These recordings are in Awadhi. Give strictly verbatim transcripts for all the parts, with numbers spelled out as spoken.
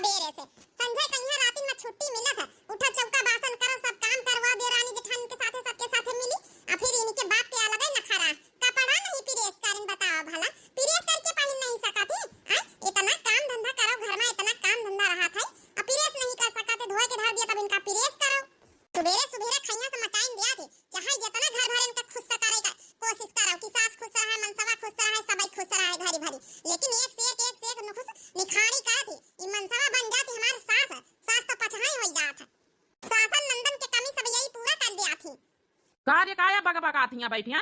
बेरे से संझा कहिया रातिन में छुट्टी मिलत है, उठा चौका बासन करो, सब काम करवा देरानी जेठानी के साथे, सबके साथे मिली। आ फिर इनके बाप के अलग ही नखरा, कपड़ा नहीं प्रेस करें, बताओ भला, प्रेस करके पहन नहीं सकत ही? आ, इतना काम धंधा करो घर में, इतना काम धंधा रहत है, आ प्रेस नहीं कर सकत है, धोए के धर दिया तब इनका प्रेस करो। सुबेरे सुबेरे खैया से मचाइन दिया थी, चाहे जितना घर भरे इनका खुश करे का कोशिश करो कि सास खुश रहे, मनसवा खुश रहे, सबई खुश रहे घरी भरी, लेकिन एक से एक, एक से एक नुकुस निखारी करत ही। ई मनसवा बन जाती हमारे सास, सास तो पछाई हो जात है। सासन नंदन के कमी सब यही पूरा कर दिया थी। का रे, काया बकबकात हियां बैठियां?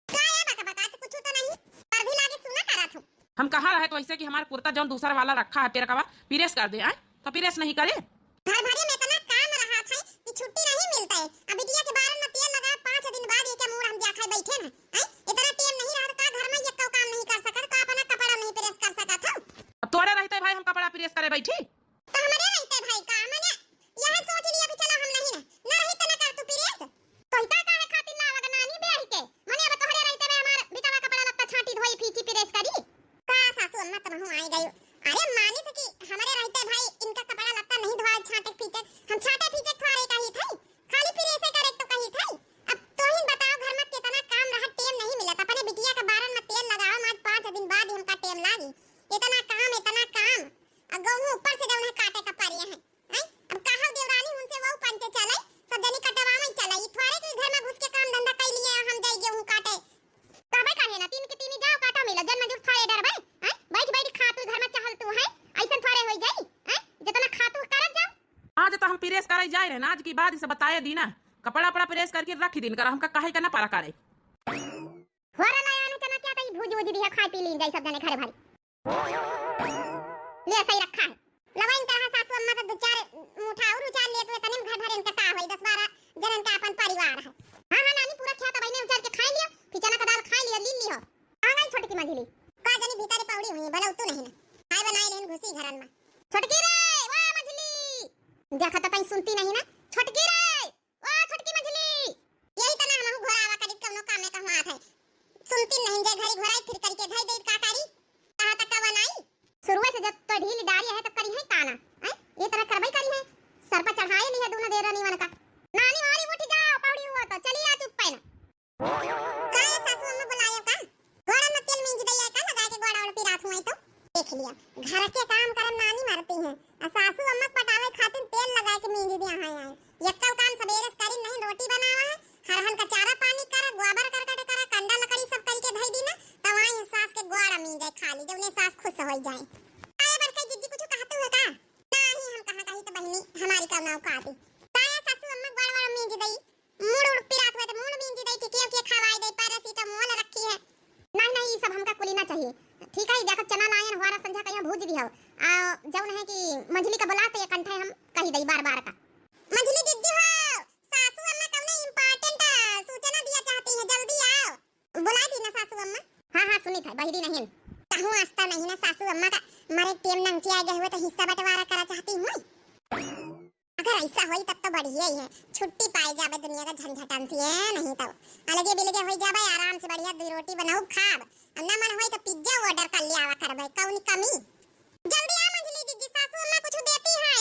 काया बकबकात, कुछ तो नहीं, पर भी लागे सुना करत हूँ। हम कहा रहे तो ऐसे कि हमार कुर्ता जौन दूसरा वाला रखा है पेरकवा, प्रेस कर दे, आए तो प्रेस नहीं करे। घर भरे में इतना काम रहा था कि छुट्टी नहीं मिलता है। अब बिटिया के बारन में तेल लगा, पाँच दिन बाद ये क्या मुंह हम दिया खाए बैठे हैं, हैं? इतना टेम नहीं रहा तो का घर में ये क्यों काम नहीं कर सकत, का अपना कपड़ा नहीं प्रेस कर सकत हो? अब तोरे रहते भाई हम कपड़ा प्रेस करे बैठी? तो हमरे रहते भाई का, मने यह सोच लिया कि चलो हम नहीं ना, ना रही तना कर तू प्रेस। तोहिता काहे खातिर लावग नानी ब्याही के? मने अब तोहरे रहते में हमार बिटवा कपड़ा लत्ता छांटी धोई फीची प्रेस करी? का सासू अम्मा तमहू आए गयो? अरे मानित कि हमरे रहते भाई इनका कपड़ा लत्ता नहीं धोआ छांटे फीचे, हम छांटे फीचे थोड़े का ही थे, खाली प्रेसे करे तो कही थे। अब तोहिन बताओ घर में कितना काम रहा, टेम नहीं मिलत, अपने बिटिया के बारन में तेल लगाओ, आज पाँच दिन बाद ही हमका टेम लागी, इतना काम, इतना काम। अब गेहूं ऊपर से जौन है काटे का पड़े हैं, हैं? अब कहा देवरानी उनसे वो पंचे चले, सब जनी कटवा में चले, ई थोड़े कि घर में घुस के काम धंधा कर लिए हम जाई गेहूं काटे। कहबे कहे ना, तीन के तीन जाओ काटा मिला, जन मजूर थोड़े डरबे, हैं? बैठ बैठ खा तू घर में चहल तू है, ऐसन थोड़े होई जाई, हैं? जितना खा तू करत जाओ। आज तो हम प्रेस करे जाए रहे ना, आज की बात इसे बताए दी ना, कपड़ा अपड़ा प्रेस करके रख दिन कर, हमका काहे का ना परा करे। हो रहा ना आने तना क्या तई भूज उज दिया, खाए पी लीन जाई सब जने घरे भारी। ले सही रखा है। लवाइन तरह सासू अम्मा का दो चार मुठा और उचार लिए तो इतने में घर भरे इनका का होई, दस बारह जनन का अपन परिवार है। हाँ, हाँ, नानी पूरा ख्यात अब इन्हें उचार के खाए लियो, फिर चना का दाल खाए लियो, लीन लियो। आ गई छोटकी मझली। का जनी भीतर पौड़ी हुई, भला उतू नहीं ना। खाए बनाए लेन घुसी घरन में। छोटकी रे, वा मझली। देखा तो कहीं सुनती नहीं ना। छोटकी रे, ओ छोटकी मझली। यही तना हमहू घोरावा करी कौनो कामे कहवात है। सुनती नहीं जे घरी घोराई फिर करके धई दे का करी। कहा तक का बनाई? शुरुए से जब तो ढील डारी है तो करी है काना। हैं? ये तरह करबई करी है। सर पर चढ़ाए ली है दोनों देर नीवन का। नानी वाली उठ जाओ, पौड़ी हुआ तो चली आ चुप पैना। का ये सासू अम्मा बुलायो का? गोड़ा में तेल मींज दइया का लगा के गोड़ा ओड़ पिरात हुआ तो? देख लिया, घर के काम करम नानी मरती हैं, आ सासू अम्मा के पटावे खातिर तेल लगा के मींज दिया है आए। यक्कल काम सबेरे से करी नहीं, रोटी बनावा है, हरहन का चारा पानी करा, गोबर करकट करा, कंडा लकड़ी सब करके धई दी ना, तब आई सास के गोड़ा मींजे खाली, जब उन्हें सास खुश हो जाए। आए बड़का जिज्जी कुछ कहते हुए का? नहीं, हम कहाँ कही तो बहिनी, हमारी कौन औकात है? का ये सासू अम्मा गोड़ा वोड़ा मींज दई? मूड़ उड़ पिरात हुए तो मूड़ मींजी दई, टिकिया उकिया खवाई दई, पैरासिटामोल रखी है। नहीं, नहीं, ई सब हमका कुली ना चाहिए। ठीक है, जाकर चना लायन हुआरा संझा कहियो भूज दिहो। आ, जौन है कि मंझली का बुला तो ये कंठे हम कही दई बार बार का। मंझली जिज्जी हो, सासू अम्मा कौनो important सूचना दिया चाहती है, जल्दी आओ। बुला दी ना सासू अम्मा। हाँ, हाँ, सुनी था, बहिरी नहीं। कहूँ आस्था नहीं ना सासू अम्मा का, मारे टेम नंगची आ गए हुए तो हिस्सा बंटवारा करा चाहती हूँ। अगर ऐसा होई तब तो बढ़िया ही है, छुट्टी पाए जाबे दुनिया का झंझटन से, है नहीं तो अलगे बिलगे होई जाबे, आराम से बढ़िया दुई रोटी बनाऊ खाब, और ना मन होई तो पिज्जा order कर ले आवा करबे, कौन कमी। जल्दी आ मंझली जिज्जी, सासू अम्मा कुछ देती है।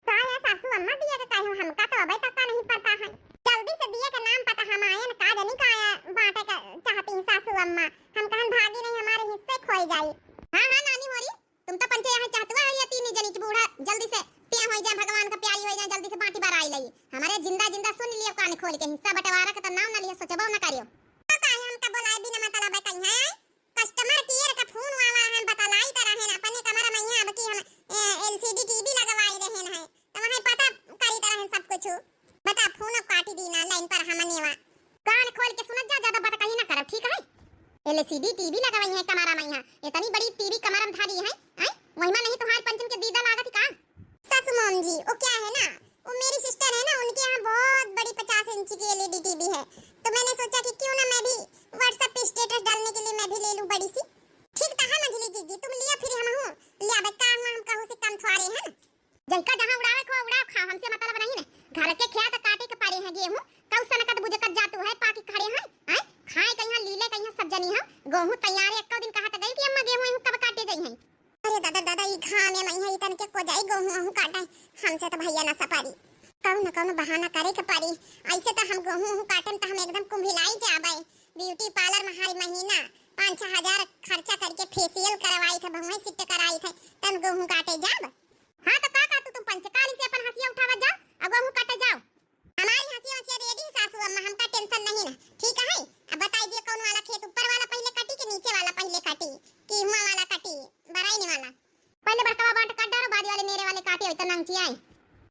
का है सासू अम्मा दिए के कहे हो, हमका तो अबे तक का नहीं पता है। जल्दी से दिए के नाम पता हम आयन का जनी का बांटे के चाहती है सासू अम्मा, हम कहन भागी नहीं हमारे हिस्से खोई जाई। हाँ, हाँ नानी मोरी, तुम तो पंचे यहाँ चाहतुआ हो या तीन जनी की बूढ़ा, जल्दी से पिया हो जाए, भगवान का प्यारी हो जाए, जल्दी से बांटी बराई लई। हमारे जिंदा जिंदा सुन लियो कान खोल के, हिस्सा बंटवारा का तो नाम ना लियो, सोचबो ना करियो। तो काहे हमका बोलाए बिना मतलब है कहीं है? Customer care का फोन आवा रहन, बतलाई त रहन, अपने कमरा में यहाँ अब की हम, ए, LCD TV लगवाई रहन है, तो वहाँ पता करी त रहन सब कुछ। बता, फोन अब काटी दी ना, लाइन पर हमने वा। कान खोल के सुनत जा, ज्यादा बात कहीं ना करब, ठीक है? LCD TV लगवाई है कमरा में यहाँ, इतनी बड़ी TV कमरा में धारी है, हैं? वही में नहीं तुम्हारे पंचम के दीदा लागत ही का? सासू मोम जी, वो क्या है ना, वो मेरी sister है ना, उनके यहाँ बहुत बड़ी पचास इंच की LED TV है, तो मैंने सोचा कि क्यों ना मैं भी WhatsApp पे status डालने के लिए मैं भी ले लूँ बड़ी सी। ठीक तो है मंझली जीजी, तुम लिया फिर हम हूँ लिया बे, का हुआ, हम कहूँ से कम थोड़े हैं ना। जैका जहाँ उड़ावे को उड़ाव खा, हमसे मतलब नहीं ने। घर के खेत काटे के पड़े हैं गेहूँ, कौ सनकत बुझकत जातू है, पाकी खड़े हैं, हैं? खाए कहिया लीले कहिया सब जनी हम, गेहूँ तैयार है, एक्को दिन कहा तो गई कि अम्मा गेहूँ एहूँ कब काटे जाई हैं। अरे दादा, दादा, ई गेहूं काटे, हमसे तो भैया ना सपारी। कौन न कौन बहाना करे के पड़ी। ऐसे तो हम गेहूं काटन तो हम एकदम कुंभिलाई जाबे। ब्यूटी पार्लर में हर महीना पाँच छह हजार खर्चा करके फेशियल करवाई थे, भौंई सिट कराई थे, तब गेहूं काटे जाब। हाँ तो का, का तू, तुम पंचकाली से अपन हंसिया उठावा जाओ और गेहूं काटे जाओ। हमारी हंसिया वंसिया रेडी है सासू अम्मा, हमका टेंशन नहीं ना, ठीक है। अब बताई दिए कौन वाला खेत, ऊपर वाला पहले काटी कि नीचे वाला पहले काटी कि हुआ वाला काटी, बराइन वाला? पहले बड़कवा बांट काट डारो, बाद वाले मेरे वाले काटे, तो नांग चियाई।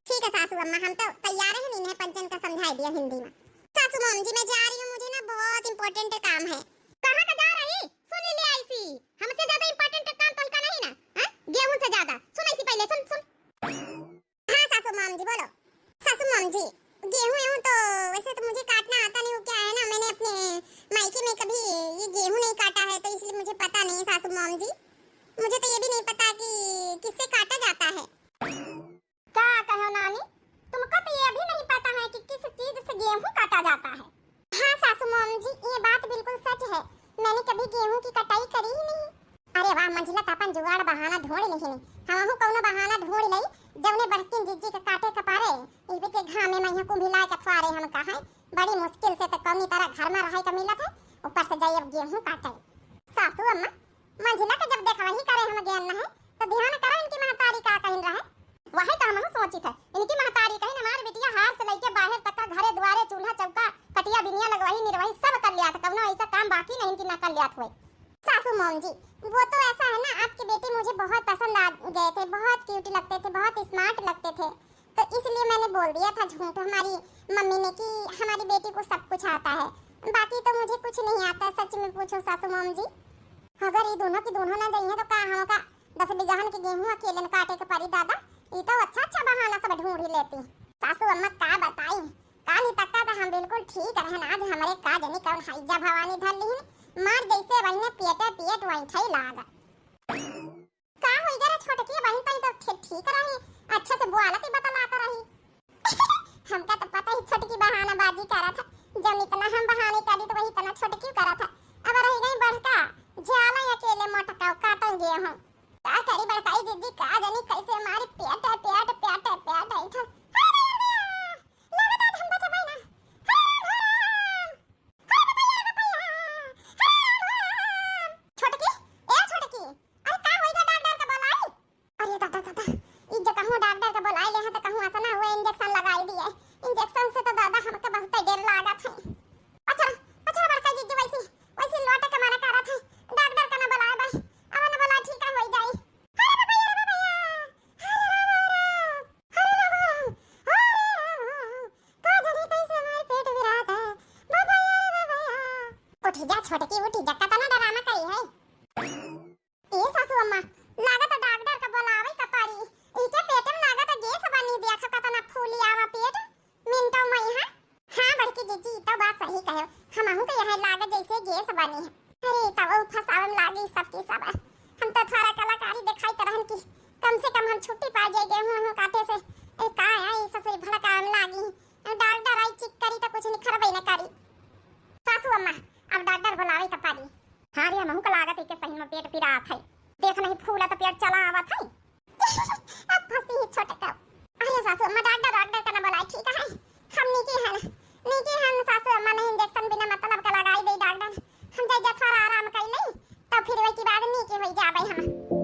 ठीक है सासू अम्मा, हम तो तैयार हैं, इन्हें पंचन का समझाई दिया हिंदी में। सासू मोम जी, मैं जा रही हूँ, मुझे ना बहुत इंपॉर्टेंट काम है। कहाँ का जा रही? सुन ले ऐसी, हमसे ज्यादा इंपॉर्टेंट काम तो का नहीं ना, हाँ? गेहूं से ज्यादा। सुन ऐसी पहले, सुन, सुन। हाँ सासू मोम जी, बोलो। सासू मोम जी, गेहूं, गेहूं तो, वैसे तो मुझे काटना आता नहीं, वो क्या है ना, मैंने अपने मायके में कभी ये गेहूं नहीं काटा है, तो इसलिए मुझे पता नहीं सासू मोम जी। मुझे तो ये भी नहीं पता कि किससे काटा जाता है। का कहो नानी, तुमको तो ये भी नहीं पता है कि किस चीज से गेहूं काटा जाता है? हाँ सासू मोम जी, ये बात बिल्कुल सच है, मैंने कभी गेहूं की कटाई करी ही नहीं। अरे वाह, मंझिला तो अपन जुगाड़ बहाना ढूंढ लिहिन, हमहू कौनो बहाना ढूंढ लई, जौने बड़किन जिज्जी के काटे के पारे, इबे के घामे में यहाँ कुंभिला के फारे हम कहे, बड़ी मुश्किल से तो कौनी तरह घर में रहे के मिलत है, ऊपर से जाई अब गेहूं काटे। सासू अम्मा, मंझिला के जब देखवही करे हम गेन है, तो ध्यान करो इनकी महतारी का कहिन रहे। वही तो हमहू सोचित है, इनकी महतारी कहिन हमार बिटिया हार से लेके बाहर तक का घरे दुआरे, चूल्हा चौका, कटिया बिनिया, लगवही निरवही सब कर लिया था, कौनो ऐसा काम बाकी नहीं इनकी ना कर लिया हुए। सासू मोम जी, वो तो ऐसा है ना, आपके बेटे मुझे बहुत पसंद आ गए थे, बहुत क्यूट लगते थे, बहुत स्मार्ट लगते थे, तो इसलिए मैंने बोल दिया था झूठ हमारी मम्मी ने कि हमारी बेटी को सब कुछ आता है, बाकी तो मुझे कुछ नहीं आता है। सच में पूछो सासू मोम जी, अगर ये दोनों की दोनों ना गई हैं तो का हमका दस बीघहन के गेहूं अकेले न काटे के पड़ी दादा, ये तो अच्छा अच्छा बहाना सब ढूंढ ही लेती। सासू अम्मा का बताई, काल ही तक का तो हम बिल्कुल ठीक रहन, आज हमरे का जनी कौन हैजा भवानी धर लिहिन, मार जैसे वही में पेटे पेट वैठे लाग। का होई गे रे छोटकी, वही तई तो ठीक, ठीक रही, अच्छे से बोलत ही बतलात रही। हमका तो पता ही छोटकी बहानाबाजी करत है, जब इतना हम बहाने करी तो वही इतना छोटकी करत है। अब रह गई बड़का, जाला अकेले मोटका काटेंगे हम। का करी बड़काई दीदी, का जानी कैसे हमारे पेट, पेट, पेट, पेट, पेट, ऐठा। अरे रे रे, लगत आज हम बचबै ना। हरे राम, हरे राम। हरे बपैया, बपैया। हरे राम, हरे राम। छोटकी, ए छोटकी, अरे का होई गे, डॉक्टर के बोलाई? अरे दादा, दादा, ई जो कहूँ डॉक्टर के बोलाई ले हैं तो कहूँ ऐसा ना हुए इंजेक्शन लगाई दिए। इंजेक्शन से तो दादा हमके बहुत डर लागत है। अच्छा, अच्छा बड़का जीजी, वैसी, वैसी लोटे के मना करत है। डॉक्टर का ना बोलाए बे, अब ना बोला ठीक है, होई जाई। अरे बाबा, अरे बाबा, अरे राम, अरे राम, अरे राम, अरे राम, का जाने कैसे हमारे पेट पिरात है। बाबा, अरे बाबा। उठी जा छोटकी, उठी जा, कतना डरामा करी है। ए सासू अम्मा, लागत डॉक्टर का बोलावे का पड़ी। इके पेट में लागत गैस बनी, देख कतना फूली आवा पेट। मिनटो में, हाँ? हाँ बड़की जीजी, ई तो बात सही कहे। हमहू के यहाँ लागत जैसे गैस बनी है। अरे तब वो फंसावे में लागी सबकी सब। हम तो थोड़ा कलाकारी दिखाई तो रहन की कम से कम हम छुट्टी पा जाए गेहूं, गेहूं काटे से। ए का है, ई ससुरी भड़कावे में लागी। डॉक्टर आई चेक करी तो कुछ निखरबे न करी। सासू अम्मा, अब डॉक्टर बोलावे का पड़ी। हाँ रे, हमहू का लागत है कि सही में पेट पिरात है। देख नहीं फूला तो पेट चला आवत है। अब फंसी ही छोटका। अरे सासू अम्मा, डॉक्टर, डॉक्टर का ना बोलाए, ठीक है? हम नीके हैं ना, नीके हैं सासू अम्मा, नहीं इंजेक्शन बिना मतलब का लगाई दे डॉक्टर। हम जाए जा थोड़ा आराम कर ले, तो फिर वही के बाद नीके हो जाबे हम।